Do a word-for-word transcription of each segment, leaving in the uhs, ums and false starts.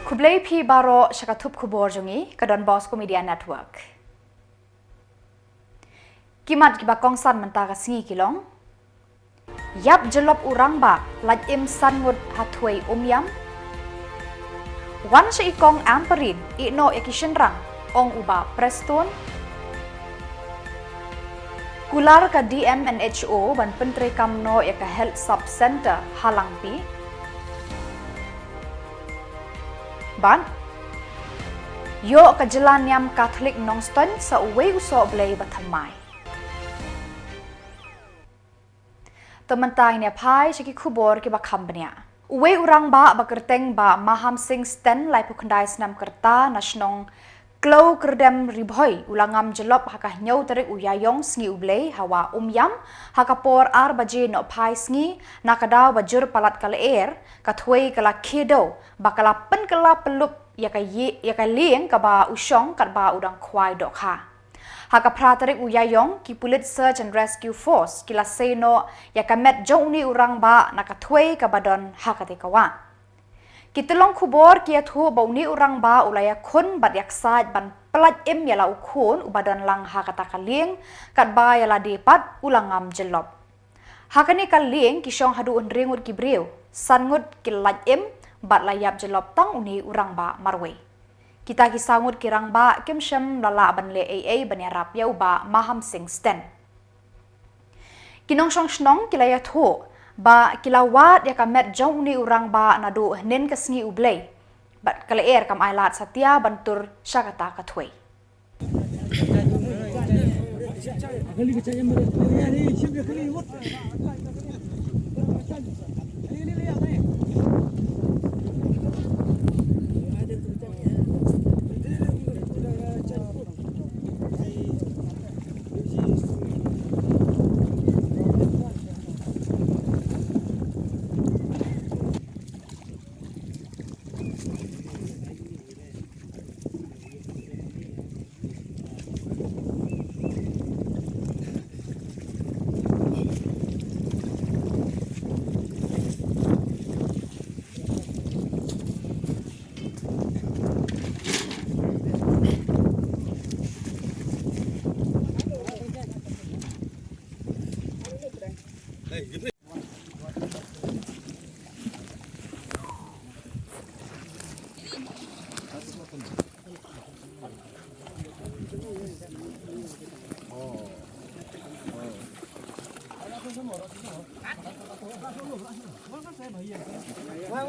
Khublei phi baroh sha ka thup khubor jong ngi ka Don Bosco Media Network. Ki mat kiba kongsan mynta ka sngi ki long: Ïap jyllop u rangbah, lait im san ngut ha thwei Umiam. Wan sha i kong Ampareen, ïehnoh ïa ki shynrang, ong u Bah Prestone. Kular ka D M and H O ban pyntreikam noh ïa ka Health Sub Centre ha Langpih. Bad ïoh ka jylla niam Katholik Nongstoiñ sa uwei u sohblei ba thymmai. To mynta ngin ïa phai sha ki khubor kiba kham bniah. Uwei u rangbah ba kyrteng Bah Maham Singh Sten, laiphew khyndai snem ka rta, na shnong Khlawkyrdem, Ri Bhoi, u la ngam jyllop ha ka hynñiew tarik u Ïaïong sngi U Blei ha Wah Umiam ha ka por ar baje nohphai sngi, na ka daw ba jur palat ka lyer, ka thwei ka la khie dew ba ka la pynkylla pynlup ïa ka ïe-, ïa ka lieng kaba u shong katba u dang khwai dohkha. Ha ka phra tarik u Ïaïong, ki pulit Search and Rescue Force ki la sei noh ïa ka met jong une u rangbah na ka thwei kaba don ha katei ka wah. Ki tyllong khubor ki ïathuh ba une u rangbah u la ïakhun bad ïaksaid ban pyllait im ïa la u khun uba don lang ha kata ka lieng, katba ïa lade pat u la ngam jyllop. Ha kane ka lieng ki shong haduh hynriew ngut ki briew, san ngut ki la lait im bad la ïap jyllop tang une u rangbah marwei. Kita ki saw ngut ki rangbah kim shym la lah ban leh ei ei ban ïarap ïa u Bah Maham Singh Sten. Ki nongshong shnong ki la ïathuh ba ki la wad ïa ka met jong une u rangbah naduh hynnin ka sngi U Blei, bad ka lyer kam ailad satia ban tur sha kata ka thwei.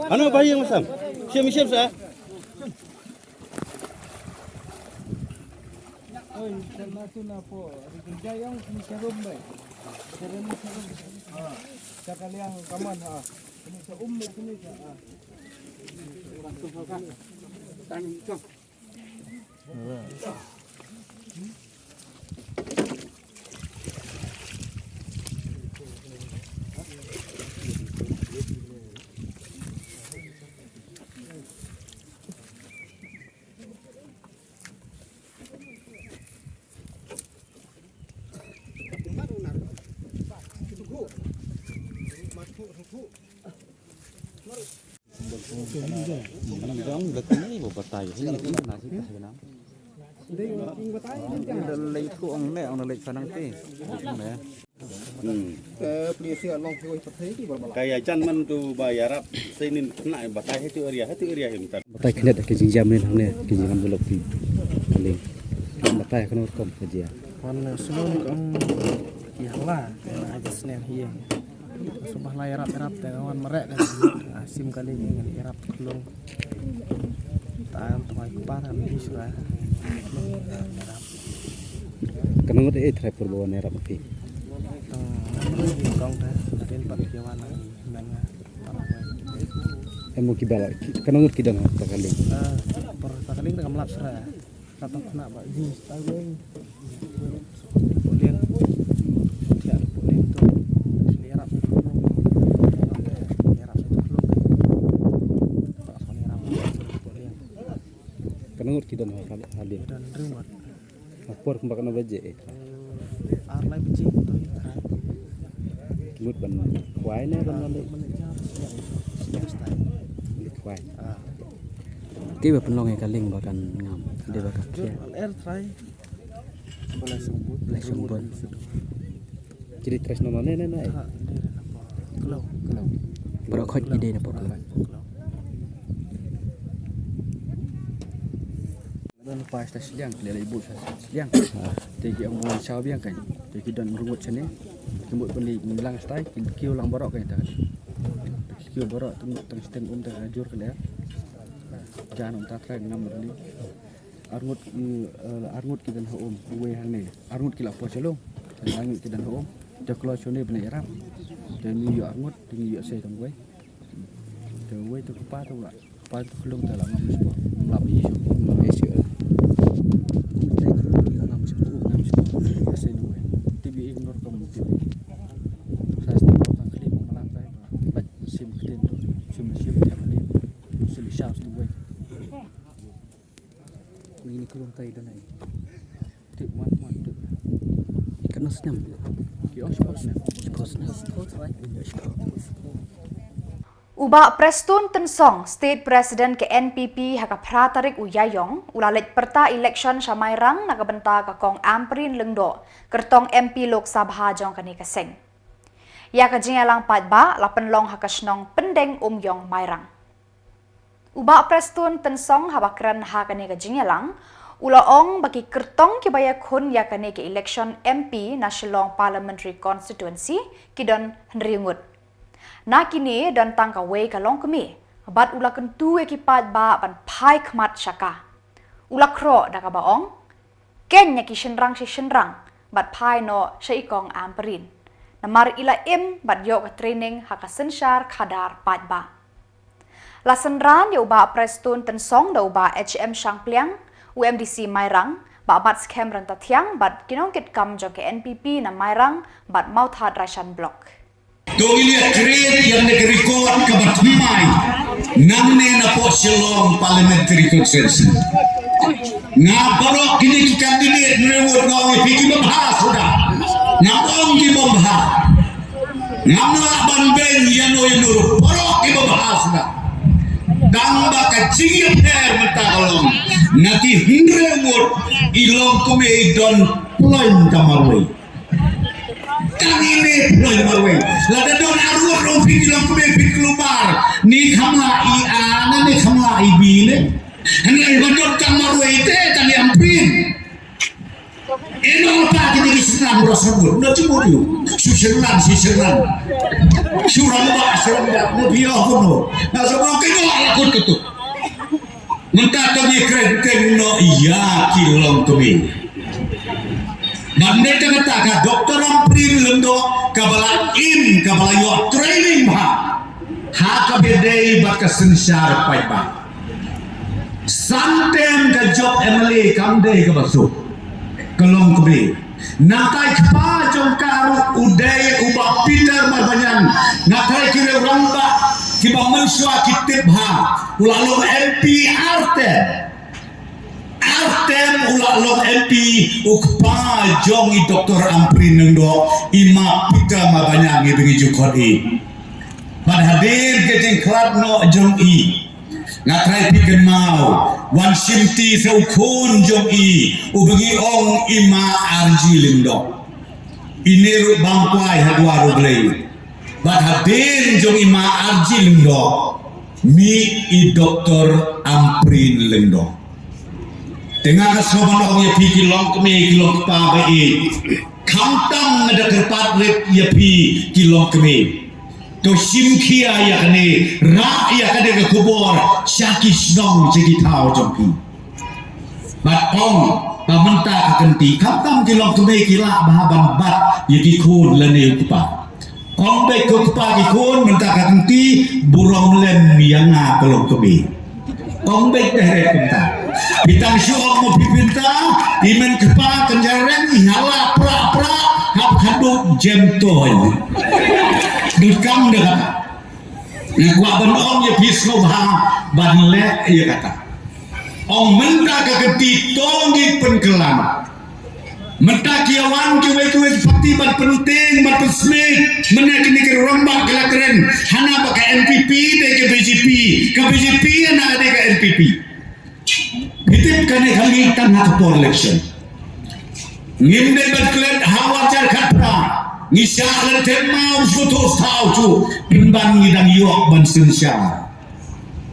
Ano ba ïing masam? Siap, siap, sa. Oi, sana tu na po. Ada kerja yang sini serum, bai. Serum, serum. Ah, cakap yang kaman, ha. Sini sa um, sini sa, ha. Tang, tang. Ka ïajan man tu ba ïarap, sa nin khynnah batai ha tu area, ha tu area hi mynta. Batai khyndiat ki jingjia mynhynne, ki jingam jyllop ki. Kali. Batai kano rukom ka jia. Wan sngewbha ong ki hala, na aja snem hi. Sngewbha la ïarap ïarap te wan mareh ka. Sim kali ngi ïarap khlong. Tam tu ai kpa tam hi sura. Kano ngut eh trai pur bawan ïarap phi. Tang kong te, adin pat ki wan nang. Em mo ki bala, ki, kano ngut ki don ha ta ka lieng? Ah, por ta ka lieng ta kam lap sra. Ka ta khna ba ji ta lieng. Lieng. Tiak lieng tu. Ni rap tu. Ni rap tu. Kano ngut ki don ha, ha lieng? Don hynriew ngut. Ha por kumba katno baje eh? Ar lai baje to hi trai. Mut ban khwai ne ban leit? Ban leit jam. Snem stai. Leit khwai. Ah. Te ba pynlong ïa ka link ba kan ngam. Dei ba ka pia. Al er trai. Balai Songput. Balai Songput. Kiri tres nomor ne ne ne. Ha, ne ne nomor. Klo. Klo. Baroh khoit ki dei na pok klo. Klo. Don pas ta sliang, ki lei lei bu sa sliang. Te ki ong wan shaw biang kan. Te ki don rungut sene. Ki mut pynli lang stai, ki kiew lang baroh kan ta. Ki kiew baroh tu tang stem um ta jur ka lei. Jan um ta trai ngam beli. Arngut, eh, arngut ki don ha um, uwei hangne. Arngut ki la poi shalong. Arngut ki don ha um. Te klo shone bne iram. Te ni yu arngut, te ni yu sei tang wei. Te wei te kpa te wa. Kpa te khlung te la ngam spo. Ngam la yu spo. Ngam yu spo. Te khlung te la ngam spo, ngam spo. Sei ni wei. Te bi ignore kam te. Sa sta ta khli malang tai. Bat sim kten tu. Sim sim te khli. Sim shas tu wei. Ini kurung tai dan ai. Tip wan wan tip. Kena senyum. Ki os pos ne. Pos ne. U Bah Prestone Tynsong, State President ka N P P ha ka phra tarik u Ïaïong, u la leit pyrta election sha Mairang na ka bynta ka Kong Ampareen Lyngdoh, kyrtong M P Lok Sabha jong kane ka seng. Ïa ka jingïalang paidbah la pynlong ha ka shnong Pyndeng Umïong Mairang. U Bah Prestone Tynsong haba kren ha kane ka jingïalang, u la ong ba ki kyrtong kiba ïakhun ïa kane ka election M P na Shillong Parliamentary Constituency ki don hynriew ngut. Na kine don tang kawei ka longkmie, bad u la kyntu ïa ki paidbah ban phai khmat sha ka. U la khroh da kaba ong, khein ïa ki shynrang shi shynrang, bad phai noh sha i Kong Ampareen. Namar i la im bad ïoh ka training ha ka synshar khadar paidbah. La synran ïa u Bah Prestone Tynsong da u Bah H M Shangpliang, u M D C Mairang, Bah Batskhem Ryntathiang, bad ki nongkitkam jong ka N P P na Mairang, bad Mawthadraishan Block. To ngin ïa create ïa ka record kaba thymmai nangne na poh Shillong Parliamentary Constituency. Nga baroh kine ki candidate hynriew ngut nga ong ïa phi kiba bha suda. Nga ong kiba bha. Ngam lah ban beiñ ïano ïano ruh, baroh kiba bha suda. Tang ba ka jingïapher mynta ka long na ki hynriew ngut i longkmie i don ploiñ ka marwei. Tang ine ploiñ marwei. Lada don arngut ruh phi ki longkmie phi klumar. Ni kham lah i A ne ni kham lah i B ne. Hynrei ba don tang marwei te tang ïa Ampareen. Ino pa kine ki shynrang baroh shnong. Ino jingmut ïa u. Shu shynrang, shu shynrang. Shu rangbah, shu rangbah. Mo phi ïoh kumno. Na shu rangbah kino ala kut kutuk. Mynta to ngi kren kren noh ïa ki longkmie. Ban dei kata ka Doctor Ampareen Lyngdoh kaba la im kaba la ïoh training bha ha kaba dei bad ka synshar paidbah. San term ka jop M L A kam dei kaba suk. Ka longkmie. Nangta i kpa jong ka ruh u dei u Bah Peter Marbaniang. Nga tharai ki rangbah kiba mynshuwa ki tip bha. U la long M P ar term. Ar term u la long M P u kpa jong i Doctor Ampareen Lyngdoh, i Ma Peter Marbaniang, i ba ngi ju khot i. Bad hadien ka jingkhlad noh jong i, nga tharai phi kynmaw, wan shimti sa u khun jong i, u ba ngi ong i Ma Arji Lyngdoh. Ine ruh bam kwai ha dwar U Blei. Bad hadien jong i Ma Arji Lyngdoh, mih i Doctor Ampareen Lyngdoh. Te nga ka sngewbha ban ong ïa phi ki longkmie ki longkpa ba ïeit. Khamtam nga da kyrpad rit ïa phi ki longkmie. To shim khia ïa kane, rah ïa kane ka khubor sha ki shnong sha ki thaw jong phi. Bad ong ba mynta ka kynti khamtam ki longkmie ki lah bha ban bat ïa ki khun lane u kpa. Ong beit ko kpa ki khun mynta ka kynti burom lem ïa nga ka longkmie. Ong beit deh re kumta. Phi tang shu ong mo phi pynta i men kpa kan jareng i hala pra pra hap khaduk jem toy. Dut kam deh kata. Nga kwah ban ong ïa phi sngewbha ban leh ïa kata. Ong mynta ka kynti to ngi pynkylla. Mynta ki ïa wan kiwei kiwei ki party ban pyntieng ban pynsmit. Mynne kine ki rangbah ki la kren hana ba ka N P P dei ka B J P, ka B J P hana dei ka N P P. Kane ka ngi tang ha ka por election. Ngim dei ban klet ha u ar hajar khatphra. Ngi shah lynthep maw shu to stau chu. Pynban ngi dang ïoh ban synshar.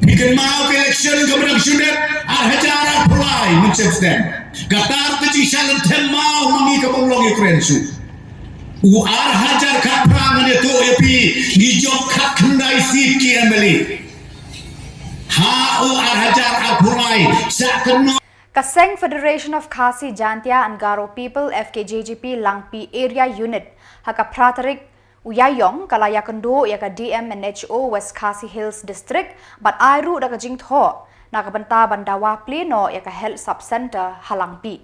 Phi kynmaw ka election kaba dang shu dep ar hajar arphew lai mynshem snem. Kata te jingshah lynthep maw ma ngi kaba ym long ïakren shuh. U ar hajar khatphra ngan ïathuh ïa phi, ngi jop khatkhyndai seat ki M L A. Ha u ar hajar arphew lai, sa kynnoh. Ka seng Federation of Khasi Jaintia and Garo People, F K J G P, Langpih Area Unit, ha ka phra tarik u Ïaïong, ka la ïakynduh ïa ka D M and H O West Khasi Hills District, bad ai ruh da ka jingthoh na ka bynta ban dawa plie noh ïa ka Health Sub Centre ha Langpih.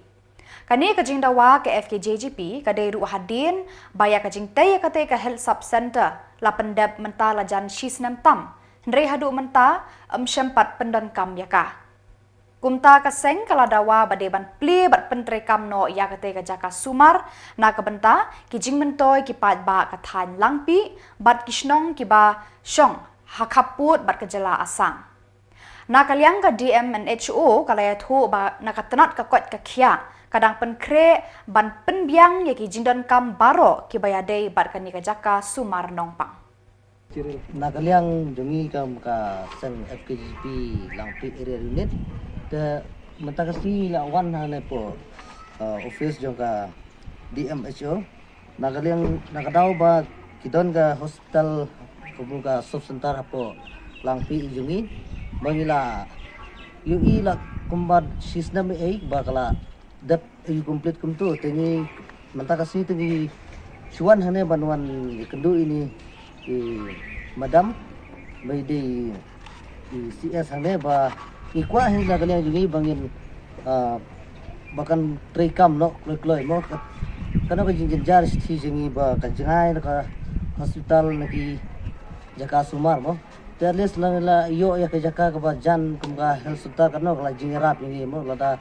Kane ka jingdawa ka F K J G P ka dei ruh hadien ba ïa ka jingtei ïa katei ka Health Sub Centre la pyndep mynta la jan shi snem tam, hynrei haduh mynta ym shym pat pyndonkam ïa ka. Kumta ka seng ka la dawa ba dei ban plie bad pyntreikam noh ïa katei ka jaka sumar na ka bynta ki jingmyntoi ki paidbah ka thaiñ Langpih bad ki shnong kiba shong ha khappud bad ka jylla Assam. Na ka liang ka D M and H O ka la ïathuh ba na ka tnat ka koit ka khiah ka dang pynkhreh ban pynbiang ïa ki jingdonkam baroh kiba ïadei bad kane ka jaka sumar nongpang. Na ka liang jong ngi kam ka seng F K J P Langpih Area Unit, te mynta ka sngi la wan hangne hapoh, uh, office jong ka D M H O. Na ka liang, na ka daw ba ki don ka hospital, ka bun ka sub center hapoh Langpih jong ngi. Ba ngi la ïohi la kumba shi snem ei ba ka la dep ïa complete kumto, te ngi mynta ka sngi te ngi shu wan hangne ban wan ïakynduh ïa ine i madam ba i dei i C S hangne ba ngi kwah hi na ka liang jong ngi ba ngin, ah, ba kan treikam noh kloi kloi mo, ka, kano ka jingjynjar shithi jong ngi ba ka jngai na ka hospital na ki jaka sumar mo. Te at least la, la ïoh ïa ka jaka kaba jan kum ka health center, kano ka la jingïarap ïa ngi mo, lada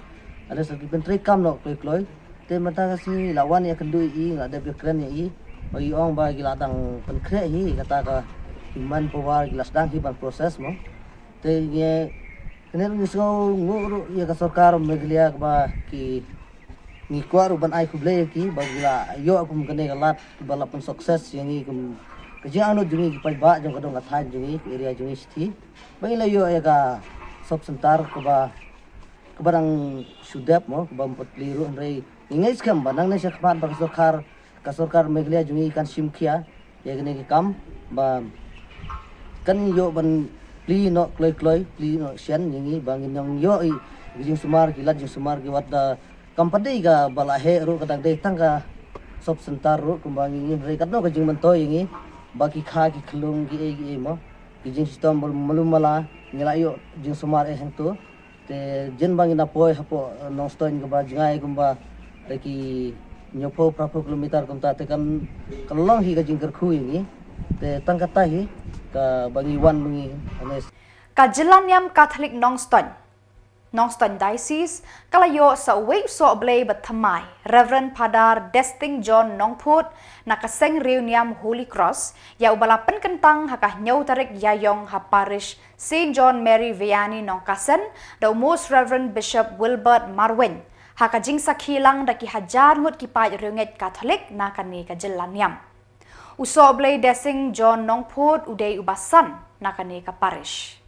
at least la ki pyntreikam noh kloi kloi. Te mynta ka sngi la wan ïakynduh ïa i, la dep ïakren ïa i. Ba i ong ba ki la dang pynkhreh hi kata ka human power, ki la sdang hi ban process mo. Te ngi, kane ngi sngewnguh ruh ïa ka sorkar Meghalaya kaba ki, ngi kwah ruh ban ai khublei ïa ki ba ki la ïoh kum kane ka lad ba la pynsuccess ïa ngi kum ka jingangnud jong ngi ki paidbah jong ka dong ka thaiñ jong ngi, ka area jong ngi shithi. Ba ngi la ïoh ïa ka sub center kaba, kaba dang shu dep mo, kaba ym pat plie ruh, hynrei ngi ngeit skhem ba nangne shakhmat ba ka sorkar, ka sorkar Meghalaya jong ngi kan shim khia ïa kane ka kam ba kan ïoh ban plie noh kloi kloi, plie noh shen ïa ngi ba ngin ïoh ïa ki jingsumar, ki lad jingsumar, ki wat da kam pat dei kaba la heh ruh, ka dang dei tang ka sub center ruh kumba ngi, hynrei katno ka jingmyntoi ïa ngi ba ki kha ki khlung ki ei ki ei mo, ki jingshitom malu mala, ngi la ïoh jingsumar eh hangto. Te jin ba ngi na poi hapoh, eh, Nongstoiñ kaba jngai kumba da ki hynñiewphew phraphew kilometer kumta, te kan, kan long hi ka jingkyrkhu ïa ngi. Te tang kata hi kaba ngi wan, ba ngi, ane. Ka Jylla Niam Katholik Nongstoiñ, Nongstoiñ Diocese ka la ïoh sa uwei u sohblei bathymmai, Reverend Father Desting John Nongphut, na ka seng riewniam Holy Cross, ïa uba la pynkyntang ha ka hynñiew tarik Ïaïong ha parish Saint John Mary Vianney Nongkasen, da u Most Reverend Bishop Wilbert Marwein, ha ka jingsakhi lang da ki hajar ngut ki paid riewngeit Katholik na kane ka jylla niam. U Sohblei Desing John Nongphut u dei uba san na kane ka parish.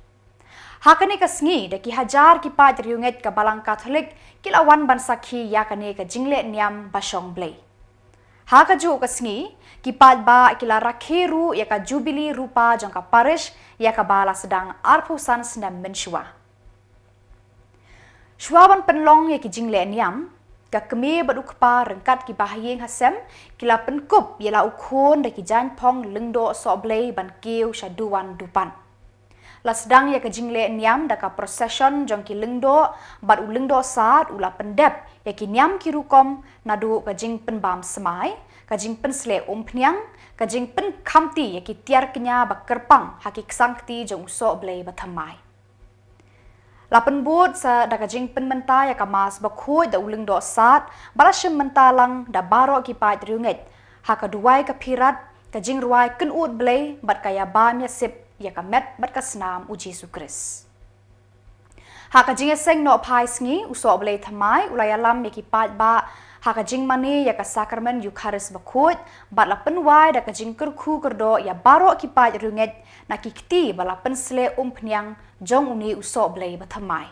Ha kane ka sngi da ki hajar ki paid riewngeit ka Balang Katholik ki la wan ban sakhi ïa kane ka jingleh niam ba shong Blei. Ha kajuh ka sngi, ki paidbah ki la rakhe ruh ïa ka Jubili Rupa jong ka parish ïa kaba la sdang arphew san snem mynshuwa. Shuwa ban pynlong ïa ki jingleh niam, ka kmie bad u kpa ryngkat ki bahaïing hasem ki la pynkup ïa la u khun da ki jaiñphong lyngdoh sohblei ban kiew sha duwan dupan. La sdang ïa ka jingleh niam da ka procession jong ki lyngdoh bad u lyngdoh sad u la pyndep ïa ki niam ki rukom naduh ka jingpynbam smai, ka jingpynsleh umphniang, ka jingpynkhamti ïa ki tiar kñia ba kyrpang ha ki ksangkti jong u sohblei bathymmai. La pynbud sa da ka jingpynmynta ïa ka Mass bakhuid da u lyngdoh sad ba la shim mynta lang da baroh ki paid riewngeit ha ka duwai ka phirat, ka jingrwai kynud Blei bad ka ïabam ïasip ïa ka met bad ka snam u Jisu Khrist. Ha ka jingïaseng nohphai sngi, u Sohblei Thymmai u la ïalam ïa ki paidbah ha ka jingmane ïa ka Sakramen Ïukharist Bakhuid bad la pynwai da ka jingkyrkhu kyrdoh ïa baroh ki paid riewngeit na ki kti ba la pynsleh umphniang jong une u Sohblei ba thymmai.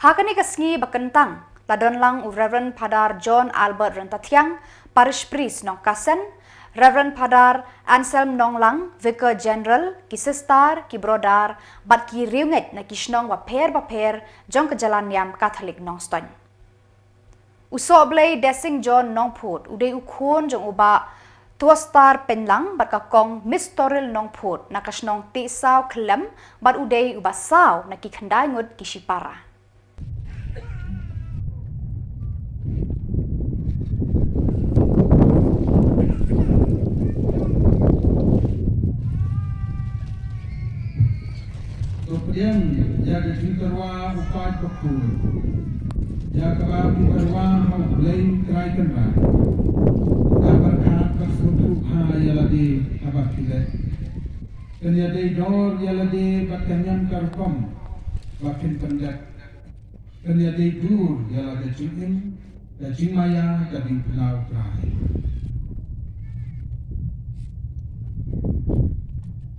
Ha kane ka sngi ba kyntang, la don lang u Reverend Phadar John Albert Ryntathiang, Parish Priest Nongkasen, Reverend Phadar Anselm Nonglang, Vicar General, ki sister, ki brother, bad ki riewngeit na ki shnong bapher bapher jong ka Jylla Niam Katholik Nongstoiñ. U Sohblei Desing John Nongphut u dei u khun jong u Bah Tuastar Penlang bad ka Kong Mistoril Nongphut na ka shnong Tisaw Khlem, bad u dei uba saw na ki khyndai ngut ki shipara. To pdiang ïa ka jingtyrwa u paid bakhuid, ïa kaba phi tyrwa ha U Blei Trai Kynrad. Ka pyrkhat bad sngewthuh bha ïa lade haba phi leh. Kan ïadei dor ïa lade bad ka niam ka rukom ba phin pyndep. Kan ïadei dur ïa la ka jingim, ka jingmaïa, ka jingpynpaw U Trai.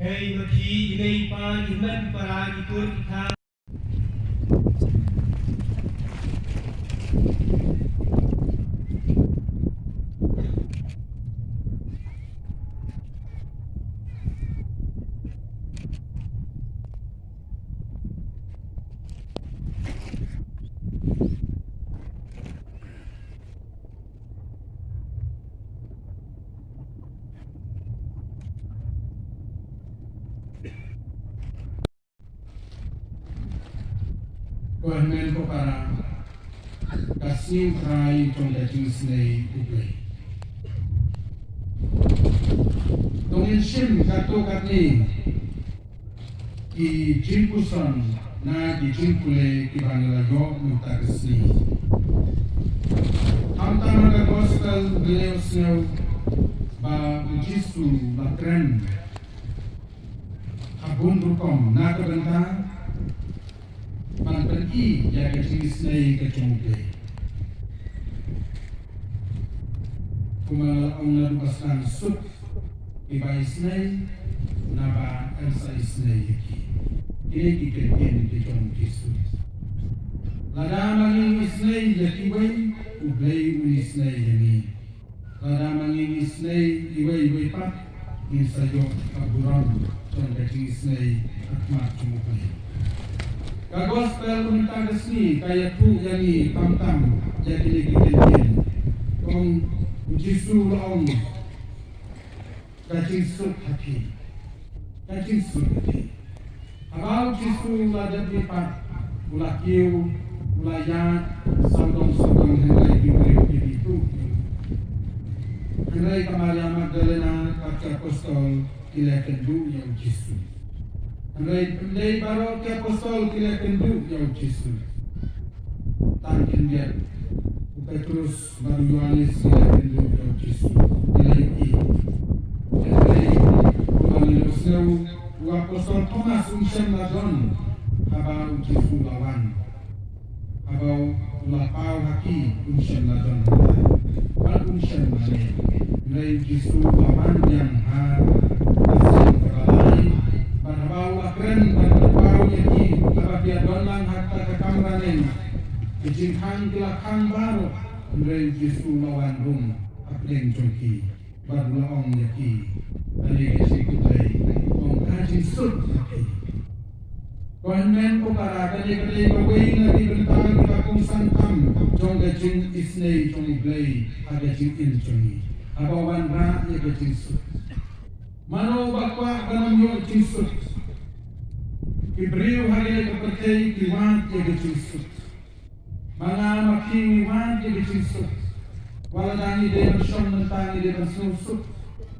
Hei ma phi i mei i pa, i hynmen i para, ki tur ki kha. Ko hynmen ko para, ka sngi U Trai jong ka jingisynei U Blei. To ngin shim katto katne ki jingpuson na ki jingpule kiba ngi la ïoh mynta ka sngi. Khamtam ha ka gospel ngi la ïohsngew ba U Jisu u la kren ha bun rukom na ka bynta ban pyni ïa ka jingisynei ka jong U Blei. Kumba la ong, naduh ba sdang suk kiba isynei, naba ym sa isynei ïa ki. Kine ki kyntien ki jong U Jisu. Lada ma ngi isynei ïa kiwei, U Blei un isynei ïa ngi. Lada ma ngi isynei iwei iwei pat, ngin sa ïoh ka burom jong ka jingisynei ha khmat jong U Blei. Ka gospel mynta ka sngi ka ïathuh ïa ngi khamtam ïa kine ki kyntien. Ong U Jisu, la ong, ka jingsuk ha phi. Ka jingsuk ha phi. Haba U Jisu u la dep leit pat, u la kiew, u la ïaid sawdong sawdong, hynrei ki briew kim ïathuh. Hynrei ka Maria Magdalena bad ki apostol ki la kynduh ïa U Jisu. Hynrei ym dei baroh ki apostol ki la kynduh ïa U Jisu. Tang khyndiat, u Petrus bad u Ïoannis ki la kynduh ïa U Jisu, ki la ïohi. Hynrei kumba ngi ïohsngew, u apostol Thomas um shym la don haba U Jisu u la wan. Haba u la paw ha ki um shym la don hangta bad um shym la leh. Hynrei U Jisu u la wan biang ha ka sien kaba lai, bad haba u la kren bad u la paw ïa ki, haba ki la don lang ha kata ka kamra neng, ki jingkhang ki la khang baroh. Hynrei U Jisu u la wan rung hapdeng jong ki bad u la ong ïa ki, kane ka jingkhublei, ong, ka jingsuk ha phi. Ko hynmen ko para, kane ka dei kawei na ki bynta kiba kongsan tam jong ka jingisynei jong U Blei ha ka jingim jong ngi, haba u wanrah ïa ka jingsuk. Mano ba kwah ban ym ïoh jingsuk? Ki briew ha kane ka pyrthei ki wad ïa ka jingsuk. Ma nga ma phi ngi wad ïa ka jingsuk. Wat lada ngi dei ban shong mynta ngi dei ban sngewsuk.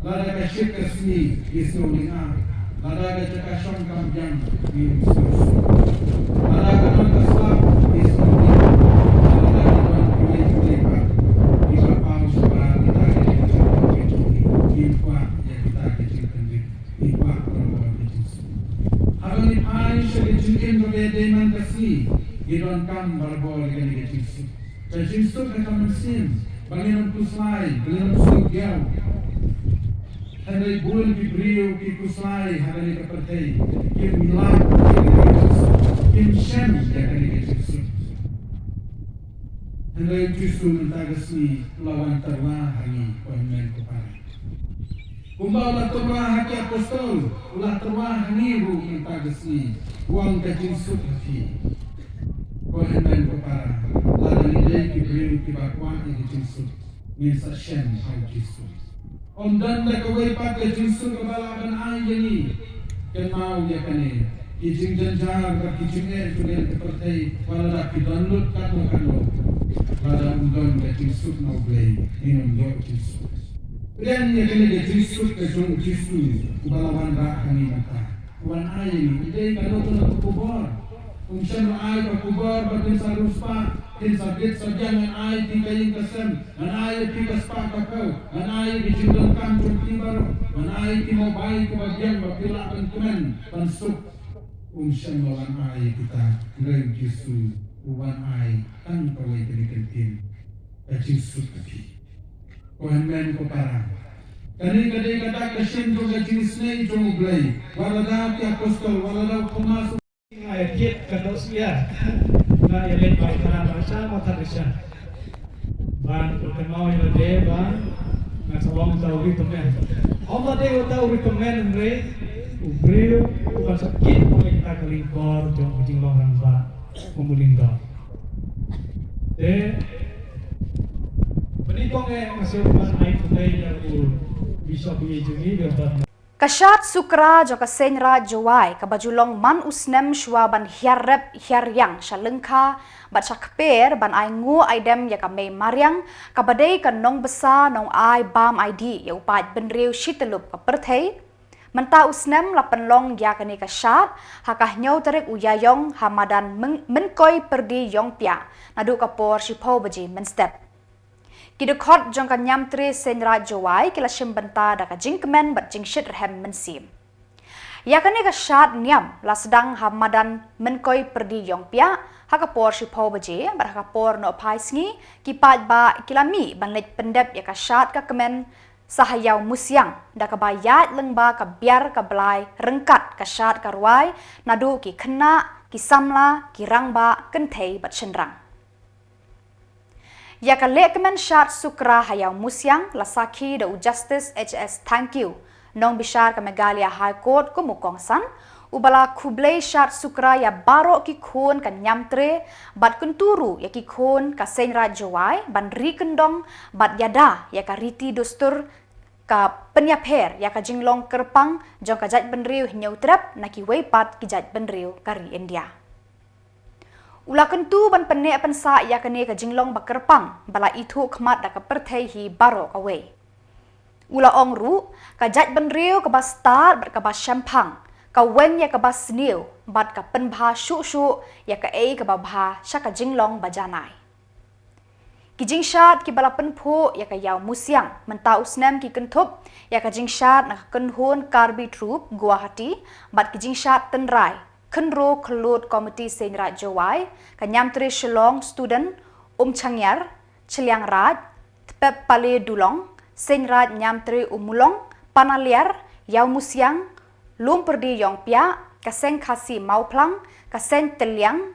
Lada ka shit ka sngi ngi sngew lyngar. Lada ka jaka shong kam biang ngi sngewsuk. Lada ka don ka slap ngi sngew lyngar. Lada ka don kiwei kiwei pat kiba paw shabar kita ki jingkynrip, ngi kwah ïa kita ki jingkynrip. Ngi kwah ban ïoh ka jingsuk. Haba Ngi phai sha ka jingim kaba dei man ka sngi, ngi donkam barabor ïa kane ka jingsuk. Ka jingsuk kata mynsiem ba ngin ym khuslai, ba ngin ym sngewdiaw. Hynrei bun ki briew ki khuslai ha kane ka pyrthei, kim lap ïa kane ka jingsuk, kim shem ïa kane ka jingsuk. Hynrei u Jisu mynta ka sngi u la wan tyrwa ha ngi, ko hynmen ko para. Kumba u la tyrwa ha ki apostol, u la tyrwa ha ngi ruh mynta ka sngi, u ong ka jingsuk ha phi. Ko hynmen ko para, lada ngi dei ki briew kiba kwah ïa ka jingsuk, ngin sa shem ha u Jisu. Ym don da kawei pat ka jingsuk kaba lah ban ai ïa ngi. Kynmaw ïa kane, ki jingjynjar bad ki jingeh jong kane ka pyrthei, wat lada phi don lut katno katno, lada ym don ka jingsuk na U Blei, ngin ym ïoh jingsuk. Pdiang ïa kane ka jingsuk ka jong u Jisu uba la wanrah ha ngi mynta. Wan ai ïa ngi, ym dei kano kano ka khubor. Um shym ai ka khubor ba phin sa riewspah, phin sa bit sa biang, ngan ai phi ka ïing ka sem, ngan ai ïa phi ka spah ka phew, ngan ai ïa ki jingdonkam jong phi baroh, ngan ai ïa ki mobile kiba biang ba phi lah ban kmen ban suk. Um shym la wan ai ïa kita, hynrei u Jisu u wan ai tang kawei kane ka ktien, ka jingsuk ka phi. Ko hynmen ko para, kane ka dei ka dak ka shin jong ka jingisynei jong U Blei. Wat lada ki apostol, wat lada u Thomas, nga ïa kit ka doh syiar. Nga ïa leit bai khana ba sha ma that sha. Ban u kynmaw ïa lade ba nga sa ong ta u ri tymmen. Ong ba dei u ta u ri tymmen hynrei u briew u ban sa kit ong ïa kita ka lyngkor jong ka jinglong rangbah. Pemulingkor. Te bani kong eh masih ban ai khublei ïa u Bishop ïa jong ngi ïa ba. Ka shad sukra jong ka Seiñ Raij Jowai kaba ju long man u snem shuwa ban hiar rep hiar riang sha lyngkha bad sha kper ban ai nguh ai dem ïa ka mei mariang kaba dei ka nongbsa nongai bam ai dih ïa u paid bynriew shityllup ka pyrthei. Mynta u snem la pynlong ïa kane ka shad ha ka hynñiew tarik u Ïaïong ha madan Myn-, Mynkoi Pyrdi Ïongpiah naduh ka por shiphew baje mynstep. Ki dkhot jong ka Niamtre Seiñ Raij Jowai ki la shim bynta da ka jingkmen bad jingshitrhem mynsiem. Ïa kane ka shad niam la sdang ha madan Mynkoi Pyrdi Ïongpiah ha ka por shiphew baje bad ha ka por nohphai sngi ki paidbah ki la mih ban leit pyndep ïa ka shad ka kmen sa ha Ïawmusiang da kaba ïaid lyngba ka biar ka blai ryngkat ka shad ka rwai naduh ki khynnah, ki samla, ki rangbah, kynthei bad shynrang. Ïa ka lehkmen shad sukra ha Ïawmusiang la sakhi da u Justice H S Thangkhiew, nongbishar ka Meghalaya High Court kum u kongsan, uba la khublei shad sukra ïa baroh ki khun ka Niamtre bad kyntu ruh ïa ki khun ka Seiñ Raij Jowai ban ri kyndong bad ïada ïa ka riti dustur ka pynïapher ïa ka jinglong kyrpang jong ka jaitbynriew Hynñiewtrep na kiwei pat ki jaitbynriew ka ri India. U la kyntu ban pynneh pynsah ïa kane ka jinglong ba kyrpang ba la ithuh khmat da ka pyrthei hi baroh kawei. U la ong ruh, ka jaitbynriew kaba stad bad kaba shemphang, ka weng ïa kaba sniew bad ka pynbha shuh shuh ïa kaei kaba bha sha ka jinglong ba janai. Ki jingshad kiba la pynphuh ïa ka Ïawmusiang mynta u snem ki kynthup ïa ka jingshad na ka kynhun Karbi Troop Guwahati bad ki jingshad tynrai Khynroo Khyllood Committee Seiñ Raij Jowai, ka Niamtre Shillong Student Umchangïar, Chilliangraij, Tpep Pale Dulong, Seiñ Raij Niamtre Ummulong, Panaliar, Ïawmusiang, Lum Pyrdi Ïongpiah, ka Seng Khasi Mawphlang, ka Seng Tylliang,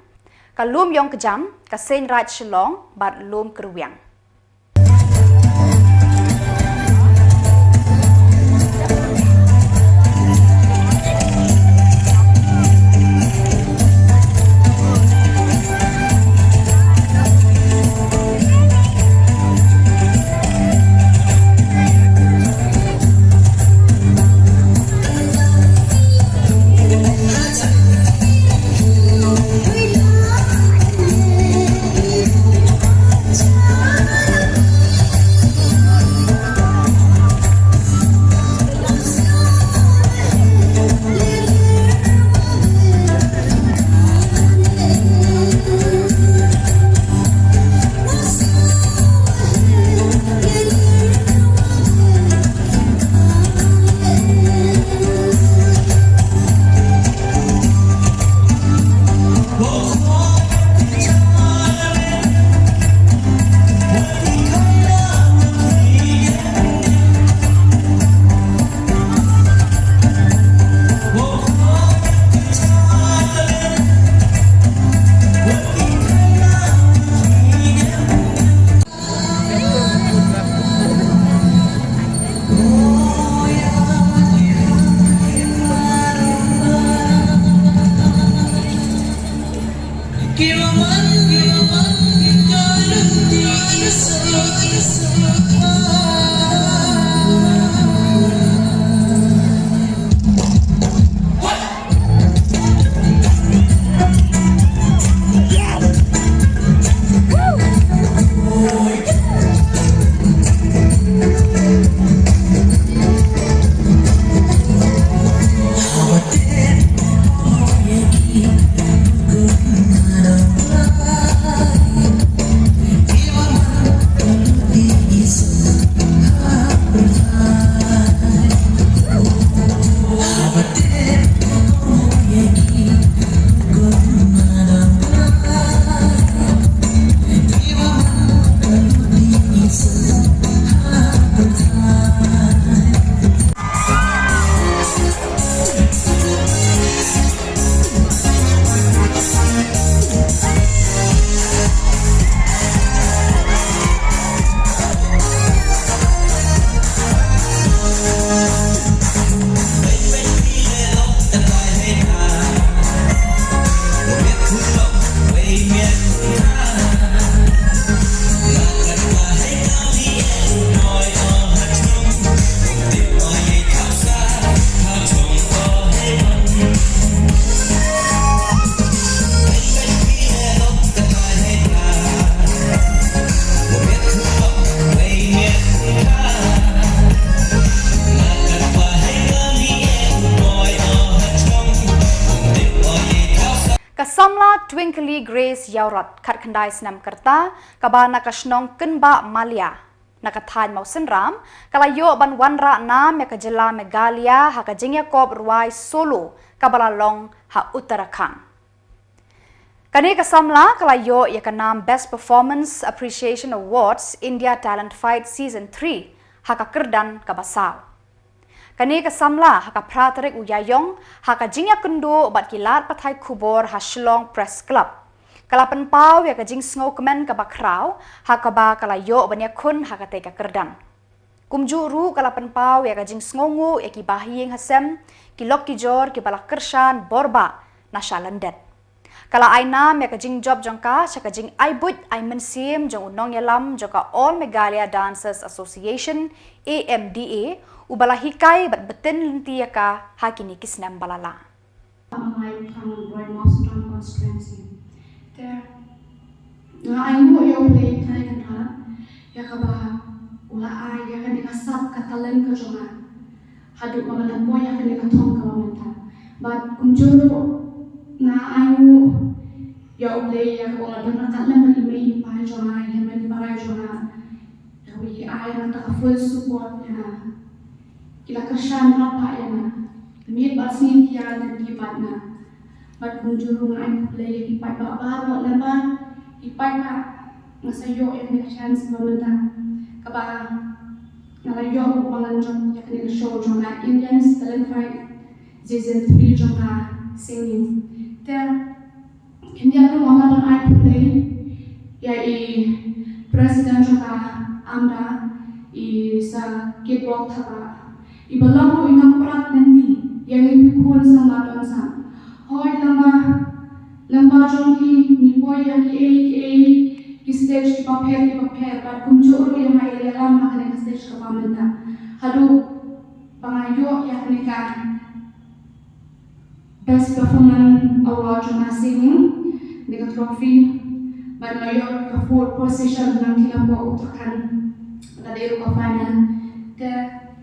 ka Lum Ïongkjam, ka Seiñ Raij Shillong bad Lum Kyrwiang. Samla Twinkly Grace Ïawrot, khatkhyndai snem kyrta, kaba na ka shnong Kynbah Malia, na ka thaiñ Mawsynram, ka la ïoh ban wanrah nam ïa ka jylla Meghalaya ha ka jingïakop rwai solo kaba la long ha Uttarakhand. Kane ka samla ka la ïoh ïa ka nam Best Performance Appreciation Awards India Talent Fight Season three ha ka kyrdan kaba saw. Kane ka samla ha ka phra tarik u Ïaïong ha ka jingïakynduh bad ki lad pathai khubor ha Shillong Press Club, ka la pynpaw ïa ka jingsngewkmen kaba khraw ha kaba ka la ïoh ban ïakhun ha katei ka kyrdan. Kumjuh ruh ka la pynpaw ïa ka jingsngewnguh ïa ki bahaïing hasem, ki lok ki jor kiba la kyrshan borbah na sha lyndet. Ka la ai nam ïa ka jingjop jong ka sha ka jingai buit ai mynsiem jong u nongïalam jong ka All Meghalaya Dancers Association, A M D A, uba la hikai bad btin lynti ïa ka ha kine ki snem ba la lah. Amai Phrang Roy Mawsynram Constituency. Te nga ainguh ïa U Blei kane ka daw ïa kaba u la ai ïa kane ka sap ka talent ka jong nga haduh ba ngan da poi ha kane ka thong kaba mynta. Bad kumjuh ruh nga ainguh ïa U Blei ïa kaba u la don ryngkat lem bad i mei i pa jong nga, i hynmen i para jong nga. Ïa kaba i ai nga kata ka full support ïa nga. I la kyrshan bha ïa nga. Miet bad sngi ki ïa lynti bad nga. Bad kumjuh ruh nga ai khublei ïa ki paidbah baroh lem bad ki paidbah nga sa ïoh ïa kane ka chance ba mynta kaba nga la ïoh ruh ba ngan jop ïa kane ka show jong nga India's Talent Fight Season three jong nga singing. Te khyndiat ruh nga kwah ban ai khublei ïa i President jong ka AMDA, i Sir Kitbok Thabah, iba long ruh i nongpyrkhat lynti ïa ngi ki khun samla donsang. Hooid, lem bad, lem bad jong ngi ngi poi ha kiei kiei ki stage kiba pher kiba pher, bad kumjuh ruh ïa nga i la ïalam ha kane ka stage kaba mynta haduh ba nga ïoh ïa kane ka Best Performance Award jong nga singing, kane ka trophy, bad nga ïoh ka fourth position na ki na pdeng Uttarakhand, ka dei ruh ka final. Te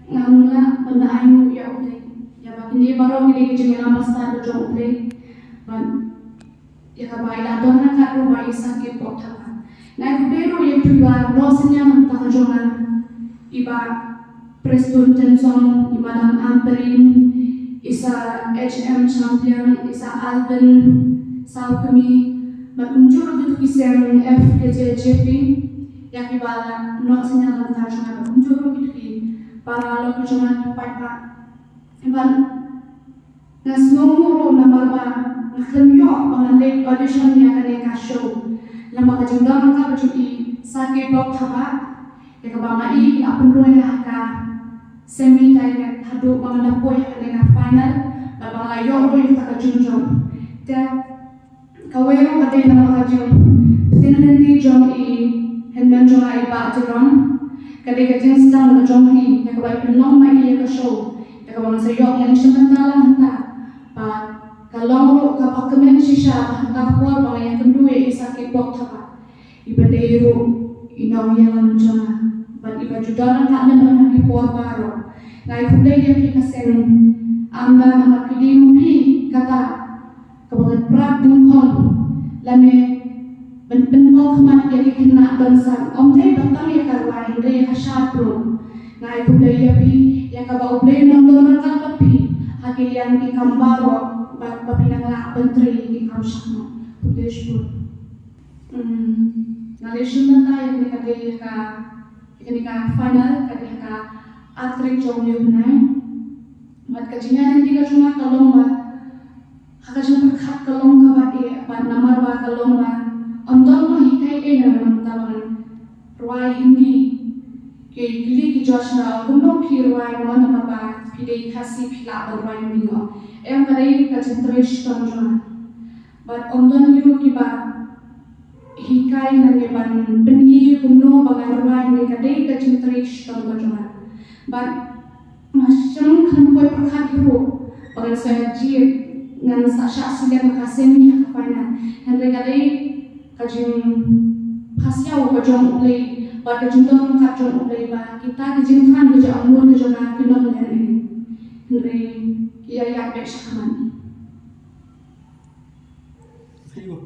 nga mut ban da ainguh ïa U Blei ïa ba kine baroh ki dei ki jingïalam ba stad ba jong U Blei. Bad ïa kaba i la don ryngkat ruh bad i Sir Kitbok Thabah. Nga ai khublei ruh ïa kito kiba la noh synñiang na ka bynta ka jong nga, i Bah Prestone Tynsong, i Madam Ampareen, i Sir H M Champion, i Sir Alvin Sawkmie, bad kumjuh ruh kito ki seng F K J J P, ïa kiba la noh synñiang na ka bynta ka jong nga, bad kumjuh ruh kito ki para lok ki jong nga ki paidbah. Bad nga sngewnguh ruh namar ba nga khlem ïoh ba ngan leit audition ïa kane ka show. Lem bad ka jingdon ryngkat jong i Sir Kitbok Thabah, ïa kaba nga i la pynroi ha ka semi direct haduh ba ngan da poi ha kane ka final, bad ba nga la ïoh ruh ïa kata ka jingjop. Te kawei ruh ka dei namar ka jingpynlynti jong i hynmen jong nga i Bah Joram. Ka dei ka jingsdang ka jong i, ïa kaba i pynlong ma i ïa ka show, ïa kaba ngan sa ïoh ban leit shim bynta lang hangta. Bad ka long ruh kaba kmen shisha ba ha kata ka por ba nga ïakynduh ïa i Sir Kitbok Thabah, iba dei ruh i nongïalam jong nga bad iba ju don ryngkat lem ha ki por baroh. Nga ai khublei ïa phi ka seng AMDA namar phi dei ma phi kata kaba ngan pyrkhat dyngkhong lane ban pynpaw khmat ïa ki khynnah donsang. Ym dei ba tang ïa ka rwai hynrei ïa ka shad ruh. Nga ai khublei ïa phi ïa kaba U Blei un nang don ryngkat bad phi ha ki liang ki kam baroh bad ba phi nang lah ban trei ïa ki kam shakhmat. Khublei shibun. Hmm, nga leit shim bynta ïa kane ka dei ka, ïa kane ka final ka dei ka artist jong u bnai. Bad ka jingïaid lynti ka jong nga ka long ba ha ka jingpyrkhat ka long kaba eh, bad namar ba ka long ba ym don mo hi kaei kaei na ka bynta ba ngan rwai Hindi. Ki kylli ki judge nga, kumno phi rwai mo namar ba phi dei Khasi phi lah ban rwai Hindi mo? Em, ka dei ka jingtrei shitom jong nga. Bad ym don hi ruh kiba hikai nga ne ban pyni kumno ba ngan rwai, ne ka dei ka jingtrei shitom ka jong nga. Bad nga shem kham poi pyrkhat hi ruh ba ngan sa jied, ngan sa shah silet ha ka semi ha ka final. Hynrei ka dei ka jingpasiaw ka jong U Blei bad ka jingdon ka jong U Blei ba kita ki jingthrang ki jong nga, ka jong nga ki long lem. Hynrei ki ïa ïaid beit shakhmat. Kaba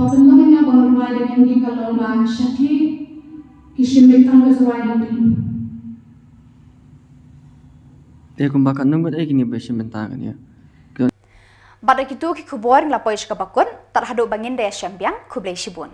pynlong ïa nga ban rwai da ka Hindi ka long ba sha ki ki shim beit tang ka rwai Hindi. Te kumba ka nang bad eh kini ba shim beit tang ka Hindi. Bad da kitu ki khubor ngi la poi sha kaba kut, tad haduh ba ngin da ïashem biang, khublei shibun.